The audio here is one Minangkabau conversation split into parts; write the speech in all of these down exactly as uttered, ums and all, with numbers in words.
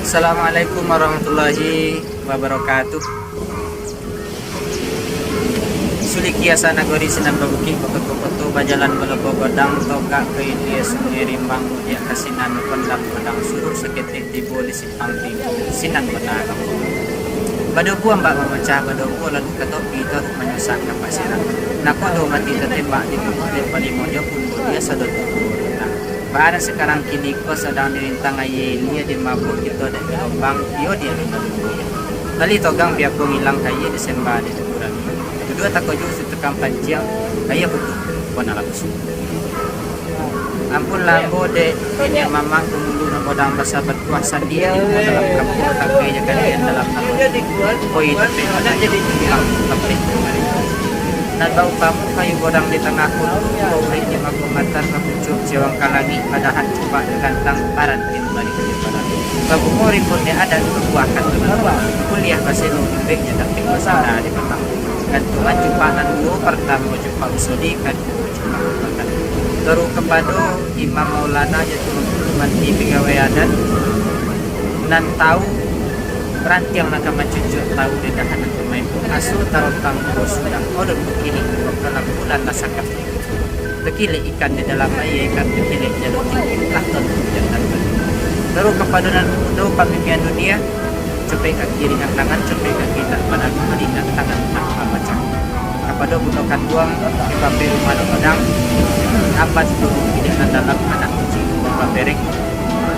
Assalamualaikum warahmatullahi wabarakatuh. Suliki asa nagori sinan babukik, bakoto-koto bajalan balobo godang, togak ka ilia sungai rimbang, mudiak ka sinan bapandang godang, suruik saketek tibo di simpang tinggi, sinan bana kampuang. Badobuang bak mamacah, badobuang lalu ka topi, taruih manyusak ka pasiran. Nako do mati tatembak di pukua dek palimo jo pun, buliah sado tubuh rentang. Baa nan sakarang kini ko sadang dirintang aia ilia, di mabuak kito dek gelombang, iyo di alun-alun buya. Tali togang piapo ngilang, aia disemba di tuburan. Duduak takojuik sutukan panciang, aia putuih, wana labusu. Ampun lah ambo dek niniak mamak, pangulu nan godang basa batuah, sandia ilmu dalam kampuang, takai jakanian dalam nagori. Koi tapek, tapek. Nan baupamu kayu godang di tangah kutun, baurek di maguang matan, bapucuak siwang ka langik, badahan cupak jo gantang, barantiang baliak jo parak. Babungo ribun di adat, babuah katurunan. Kuliah baselo imbek, jo tapek basanda di patang. Gantungan cupak nan duo, partamo cupak usodi, kaduo cupak patang. Taruih kapado Imam Maulana, jo Tuanku Bupati, pagawai adat, nan tau rantiang nan ka mancucuak, tau di dahan nan ka maimpuak, aso tarontang murus sudah, odon bakilik, kalam bulan lah sakap. Takilik ikan di dalam aia, ikan takilik jalur tinggi, lah tantu hujan dan badai. Taruih kapado nan mudo, pamimpin dunia, copek kaki ringan tangan, copek kaki tak panahan, ringan tangan tanpa macam. Kapado bundo kanduang, di pampek rumah nan godang, aban tu bilik nan dalam, anak kucing di paperek,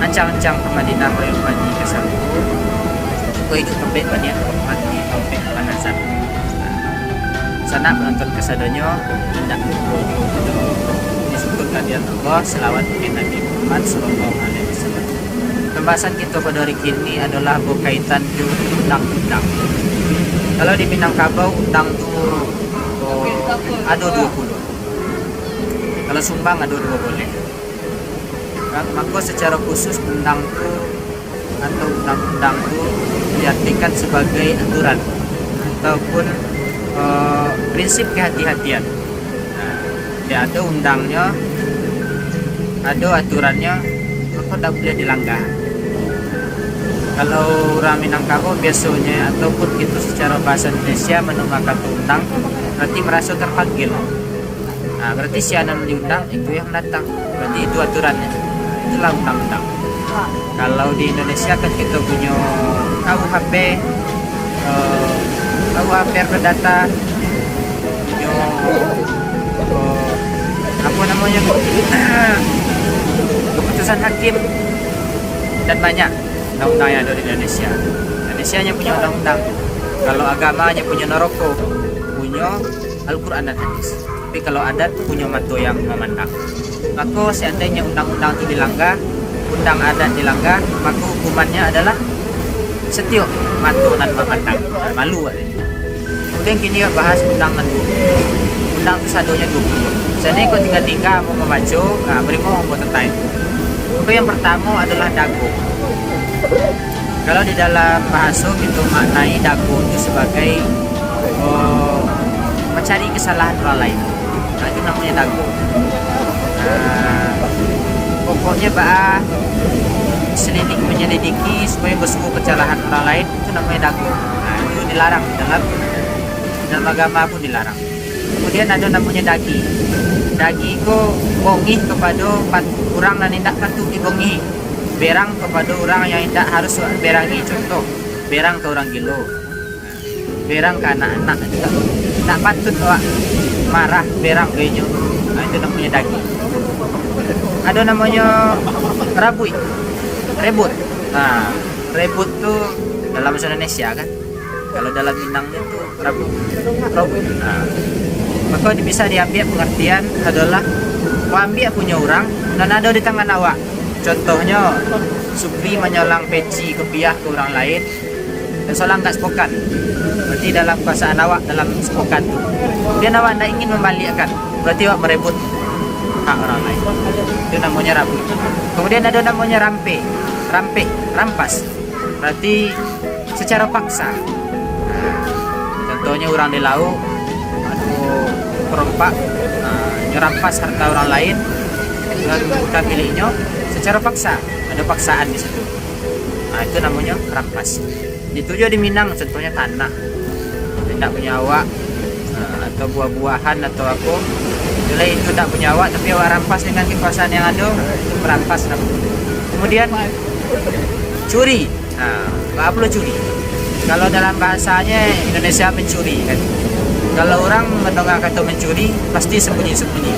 ancang-ancang ka Madinah, mayuang haji ka Saudi, suko iduik tampek baniat, mati tampek banazar. Sanak panonton kasadonyo, indak lupo juo kito mansyukur kahadirat Allah, salawat untuak Nabi Muhammad sallallahu alaihi wasallam. Pambahasan kito pado ari kini adolah bakaitan jo undang-undang. Kalau di Minangkabau, undang tu, oh, ado duo puluah. Kalau sumbang ado duo boleh. Mako, sacaro khusus undang tu atau undang-undang tu diartikan sabagai aturan ataupun, eh, prinsip kehati-hatian. Nah, dia ado undangnyo, ado aturannyo, mako ndak buliah dilanggar. Kalau urang Minangkabau biasonyo, ataupun kito sacaro bahaso Indonesia, mandangakan undang, berarti maraso terpanggil. Nah, berarti sia nan diundang, itu yang datang. Berarti itu aturannyo. Itulah undang-undang. Kalau di Indonesia kan kito punyo K U H P, eh, K U H P Perdata, punyo, eh, apo namonyo, keputusan hakim, dan banyak undang-undang yang ado di Indonesia. Indonesia nyo punyo undang-undang. Kalau agama nyo punyo naroko, punyo Al-Quran dan hadis. Tapi kalau adat punyo mato yang mamandang. Mako, seandainyo undang-undang tu dilanggar, undang adat dilanggar, mako hukumannyo adalah setiok mato nan mamandang. Malu awak. Kemudian kini awak bahas undang nan duo. Undang tu sadonyo duo puluah. Seandainyo kok tingga-tingga ambo mambaco, nah, bari mah ambo tatai. Mako yang partamo adalah dago. Kalau di dalam bahaso, kito maknai dago tu sabagai, oh, mancari kasalahan urang lain. Nah, itu namonyo dago. Nah, pokoknyo baa selidik manyalidiki supayo basuo kasalahan urang lain, itu namonyo dago. Nah, itu dilarang di dalam, dalam agama pun dilarang. Kemudian ado namonyo dagi. Dagi ko bongih kapado pat-, urang nan indak patuik dibongihi. Berang kapado urang yang indak harus berangi. Contoh, berang ka urang gilo. Berang ka anak-anak, indak, indak patuik awak marah, berang ka inyo. Nah, itu namonyo dagi. Ado namonyo rabuik, rebut. Nah, rebut tu dalam bahasa Indonesia kan. Kalau dalam Minang tu rabuik, rabuik. Nah, mako bisa diambiak pangartian adolah, kok ambiak punyo urang nan ado di tangan awak. Contohnyo, Supri manyolang peci kopiah ka urang lain, dan solang ka sapokan. Berarti dalam kuasaan awak dalam sapokan tu. Kemudian awak ndak ingin mambaliakkan, berarti awak marebut hak urang lain. Itu namonyo rabuik. Kemudian ado namonyo rampe, rampek, rampas. Berarti sacaro paksa. Contohnyo urang di lauik, ado parompak, nah, nyo rampas harta urang lain, nan bukan miliknyo, sacaro paksa. Ado paksaan di situ. Nah, itu namonyo rampas. Itu juo di Minang, contohnyo tanah. Indak punyo awak, nah, atau buah-buahan atau apo. Itulah itu indak punyo awak, tapi awak rampas dengan kekuasaan yang ado, itu merampas namonyo. Kemudian curi. Nah, baa pulo curi? Kalau dalam bahasanya Indonesia mencuri kan. Kalau urang mandanga kato mencuri, pasti sembunyi-sembunyi.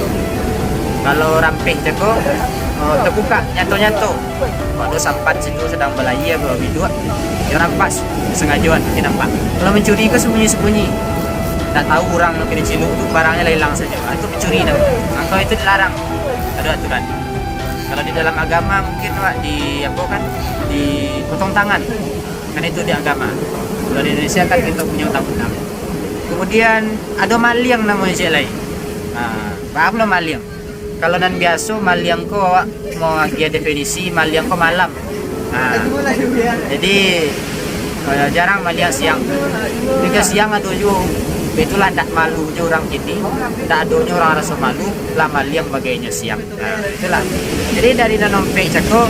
Kalau rampeh cako, oh, tabuka nyato-nyato. Kok ado sampan situ sadang balayia, babiduak, yo rampas, sangajoan, tapi nampak. Kalau mencuri ko sembunyi-sembunyi. Ndak tahu urang nan kini ciluk tu, barangnyo lah ilang sajo. Ah, itu mencuri namonyo. Mako itu dilarang. Ado aturan. Kalau di dalam agama mungkin awak di apo kan, dipotong tangan. Kan itu di agama. Kalau di Indonesia kan kito punyo undang-undang. Kemudian ado maliang namonyo ciek lai. Ha, paham lah maliang. Kalau nan biaso maliang ko awak mau agiah definisi, maliang ko malam. Ha. Jadi eh, jarang maliang siang. Jika siang ado juo, itulah ndak malu juo urang kini, ndak ado juo urang raso malu, lah maliang bagai nyo siang. Nah, itulah. Jadi dari nan ompek cako,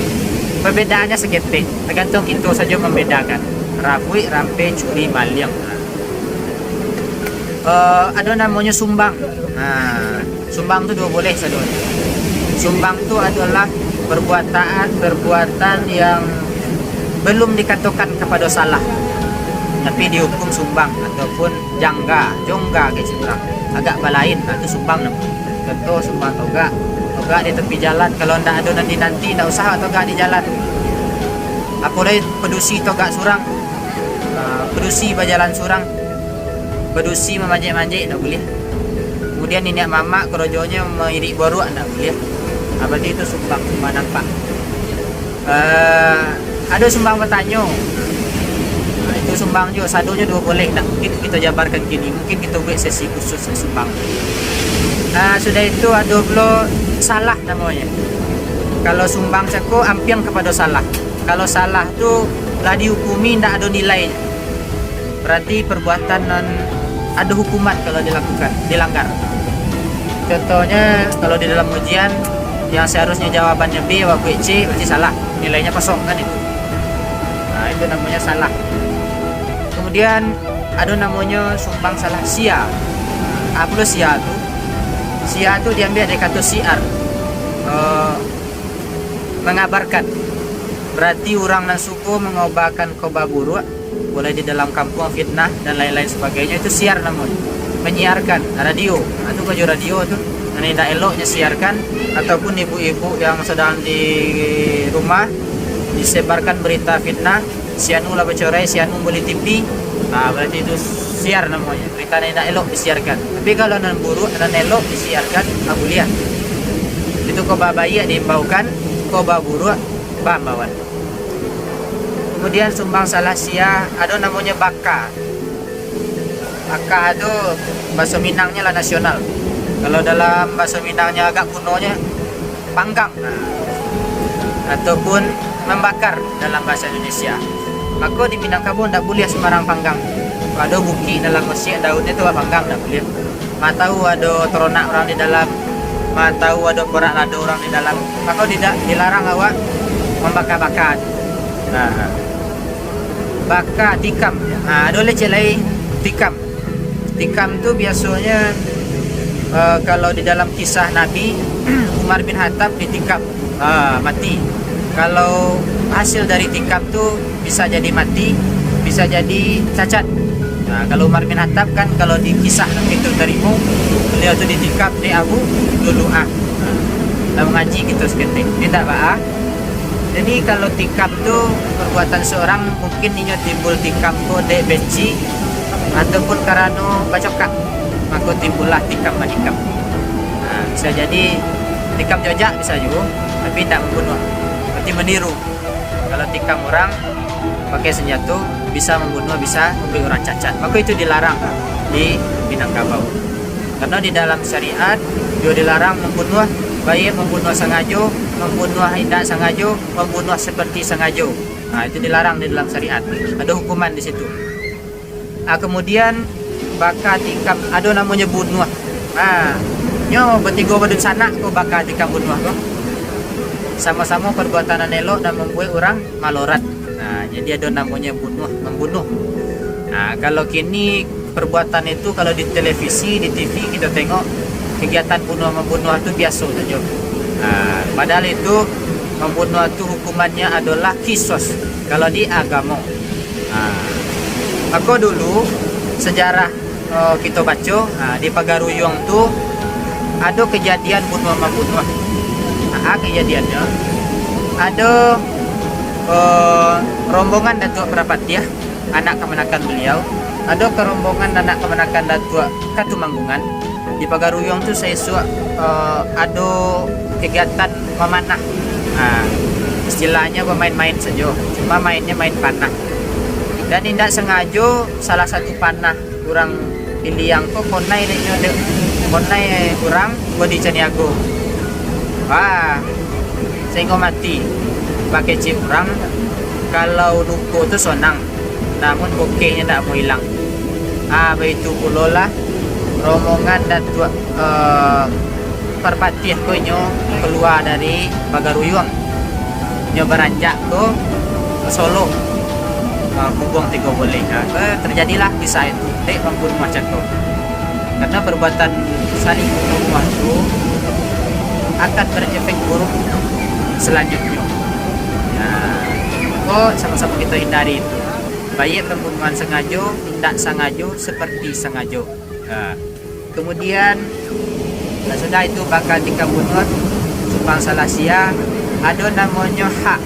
perbedaannya saketek, tergantung kito sajo membedakan. Rabuik, rampeh, curi, maliang. Eh, ado namonyo sumbang. Nah, sumbang tu duo boleh sadonyo. Sumbang tu adalah perbuatan, perbuatan yang belum dikatokan kapado salah, tapi dihukum sumbang ataupun jangga, jongga kecek urang. Agak balain, nah, tu sumbang namonyo. Contoh, sumbang togak, togak di tepi jalan, kalau ndak ado nan dinanti, ndak usah togak di jalan. Apo lai padusi togak surang, ah, padusi bajalan surang, padusi mamanjek-manjek, ndak buliah. Kemudian niniak mamak korojonyo mairik boruak, ndak buliah. Ah, berarti itu sumbang, sumbang nampak. Eh, ado sumbang batanyo. Nah, itu sumbang juo, sadonyo duo boleh, ndak mungkin kito jabarkan kini. Mungkin kito buek sesi khusus sumbang. Ah, sudah itu ado pulo salah namonyo. Kalau sumbang cako ampiang kapado salah. Kalau salah tu lah dihukumi, ndak ado nilainyo. Berarti perbuatan nan ado hukuman kalau dilakukan, dilanggar. Contohnya, kalau di dalam ujian, yang seharusnya jawabannya B, awak buek C, berarti salah. Nilainya kosong, kan itu. Nah, itu namanya salah. Kemudian, ado namonyo sumbang salah sia. Apo lo sia tu? Sia tu diambiak dari kato siar. Eh, mengabarkan. Berarti urang nan suko mangobarkan koba buruak, mulai di dalam kampuang, fitnah, dan lain-lain sebagainya, itu siar namonyo. Menyiarkan, radio. Nah, tu karajo radio tu. Nan indak elok nyo siarkan, ataupun ibu-ibu yang sedang di rumah, disebarkan berita fitnah, si anu lah bacorai, si anu bali T V. Nah, berarti itu siar namonyo. Berita nan indak elok disiarkan. Tapi kalau nan buruak, nan elok disiarkan, ah, buliah. Itu koba baiak diimbaukan, koba buruak baimbauan. Kemudian sumbang salah sia, ado namonyo baka. Baka tu bahaso Minangnyo lah nasional. Kalau dalam bahaso Minangnyo agak kunonyo, panggang. Nah, ataupun mambakar dalam bahaso Indonesia. Mako di Minangkabau ndak buliah sumbarang panggang. Ado bukik dalam masiak, daunnyo tu awak panggang, ndak buliah. Ma tahu ado taranak urang di dalam, ma tahu ado porak lado urang di dalam, mako tidak, dilarang awak mambaka-baka. Nah, baka tikam. Nah, ado lecek lai tikam. Tikam tu biasonyo, eh, kalau di dalam kisah Nabi, Umar bin Khattab ditikam, ah, mati. Kalau hasil dari tikam tu bisa jadi mati, bisa jadi cacat. Nah, kalau Umar bin Khattab kan, kalau di kisah nan kito tarimo, beliau tu ditikam dek Abu Lulu'ah. Lah mangaji kito saketek. Indak baa. Jadi, kalau tikam tu perbuatan seorang, mungkin inyo timbul tikam ko dek benci ataupun karano bacokak, mako timbullah tikam manikam. Nah, bisa jadi tikam jojak bisa juo, tapi indak mambunuah. Berarti maniru. Kalau tikam urang pakai senjato, bisa mambunuah, bisa mambuek urang cacat. Mako itu dilarang di Minangkabau. Karena di dalam syariat, juo dilarang mambunuah, baik mambunuah sangajo, mambunuah indak sangajo, mambunuah seperti sangajo. Nah, itu dilarang di dalam syariat. Ado hukuman di situ. Ah, kemudian, baka tikam, ado namonyo bunuah. Nah, nyo batigo badunsanak ko, baka tikam bunuah ko. Samo-samo perbuatan nan elok nan mambuek urang malorat. Nah, Jadi ado namonyo bunuah, mambunuah. Nah, kalau kini perbuatan itu, kalau di televisi, di T V kito tengok, kegiatan bunuah-mambunuah tu biaso sajo. Nah, padahal itu mambunuah tu hukumannyo adolah kisos kalau di agamo. Nah, mako dulu sejarah eh, kito baco, ha, di Pagaruyuang tu ado kejadian bunuah-mambunuah. Ha, kejadiannyo, ado, eh, rombongan Datuak Parapatiah, anak kamanakan baliau, ado ka rombongan anak kamanakan Datuak Katumanggungan. Di Pagaruyuang tu saisuak, eh, ado kegiatan mamanah. Ha, istilahnyo bamain-main sajo, cuma mainnyo main panah. Dan indak sangajo salah satu panah urang Piliang ko konai dek nyo dek, konai urang Bodi Caniago. Wah, sainggo mati. Bakecek urang, kalau luko tu sonang, namun bokehnyo ndak mau ilang. Ah, baitu pulolah rombongan Datuak, eh, Parpatiah ko inyo kalua dari Pagaruyuang, nyo baranjak ka Solo, ah, Kubuang Tigo Boleh. Ah, eh, terjadilah kisah itu, dek pambunuah macam tu. Karena perbuatan saling pambunuah tu akan berefek buruk selanjutnya. Nah, mako sama-sama kita hindari itu. Baik pembunuhan sengajo, indak sangajo, seperti sangajo. Nah, kemudian, lah sudah itu bakal di Kabunuah, Subang Salasia, ado namonyo hak.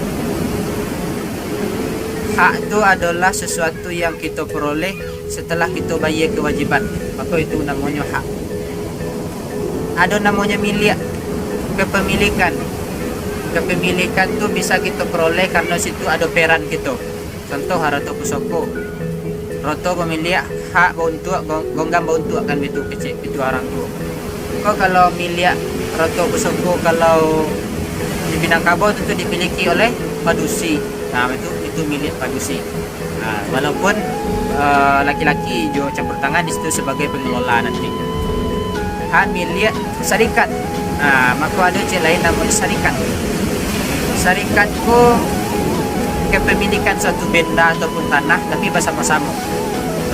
Hak tu adolah sesuatu yang kito peroleh setelah kito bayia kewajiban. Mako itu namonyo hak. Ado namonyo miliak, kepemilikan. Kepemilikan tu bisa kito peroleh karena situ ado peran kito. Contoh, harato pusako. Roto bamiliak hak bauntuak, gong-, gonggam bauntuak, kan bitu kecek, bitu arang tu. Ko kalau miliak harato pusako, kalau di Minangkabau tu, tu dimiliki oleh padusi. Nah, itu, itu miliak padusi. Nah, walaupun, eh, laki-laki jo campur tangan di situ sebagai pengelola nanti. Hak miliak syarikat. Nah, mako ado cek lain namonyo syarikat. Syarikat ko kepemilikan suatu benda ataupun tanah, tapi basamo-samo.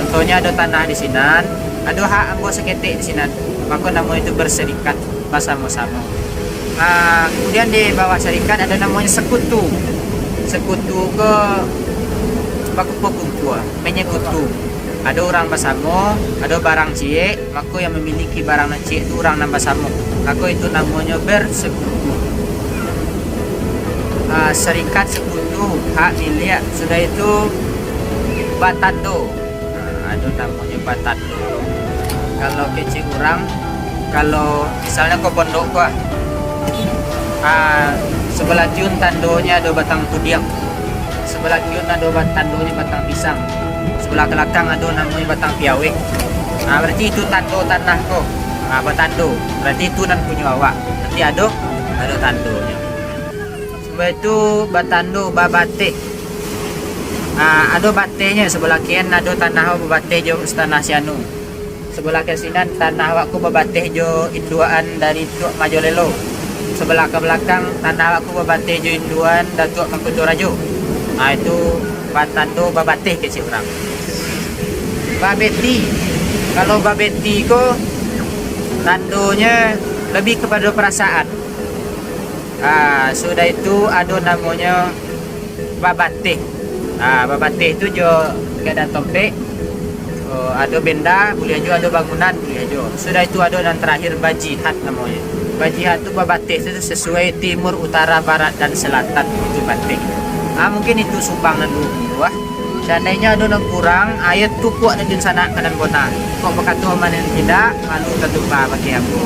Contohnyo, ado tanah di sinan, ado hak ambo saketek di sinan, mako namonyo itu bersyarikat, basamo-samo. Ah, kemudian di bawah syarikat ado namonyo sekutu. Sekutu ko bakumpul-kumpul, menyekutu. Ado urang basamo, ado barang ciek, mako yang memiliki barang nan ciek tu urang nan basamo. Mako itu namonyo bersekutu. Ah, syarikat sekutu, hak miliak, sudah itu batando. Nah, ado namonyo batando. Kalau kecek urang, kalau misalnyo ko pondok ko, ah, ah, sebelah tiun tandonyo ado batang kudiang. Sebelah tiun ado bat-, tandonyo batang pisang. Sebelah kalakang ado namonyo batang piawek. Ah, berarti itu tando tanah ko. Ah, batando. Berarti itu nan punyo awak. Berarti ado, ado tandonyo. Sudah itu batando babateh. Ah, ado batehnyo, sebelah kian ado tanah babateh jo tanah si anu. Sebelah ka sinan tanah awak ko babateh jo induaan dari Tuak Majolelo. Sebelah ka balakang tanah awak ko babateh jo induaan Datuak Mangkuto Rajo. Ah, itu batando babateh kecek urang. Babeti. Kalau babeti ko tandonyo lebih kepada perasaan. Ah, sudah itu ado namonyo babateh. Ah, babateh tu jo gadang tompek. Oh, ado benda, buliah juo ado bangunan, buliah juo. Sudah itu ado nan terakhir bajihad namonyo. Bajihad tu babateh tu sesuai timur, utara, barat, dan selatan itu bateh. Ah, mungkin itu sumbang nan duo puluah. Seandainyo ado nan kurang, ayo tukuak nan dunsanak ka nan bona. Kok bakato aman nan indak, malu tatupa bakeh ambo.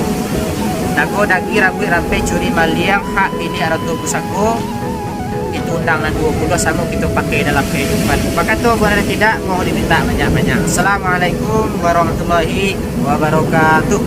Dago daki, rabuik rampeh, curi maliang, hak milik arato pusako, itu undang nan duo puluah samo kito pakai dalam kahidupan. Bakato aman nan indak, mohon dimintak banyak-banyak. Assalamualaikum warahmatullahi wabarakatuh.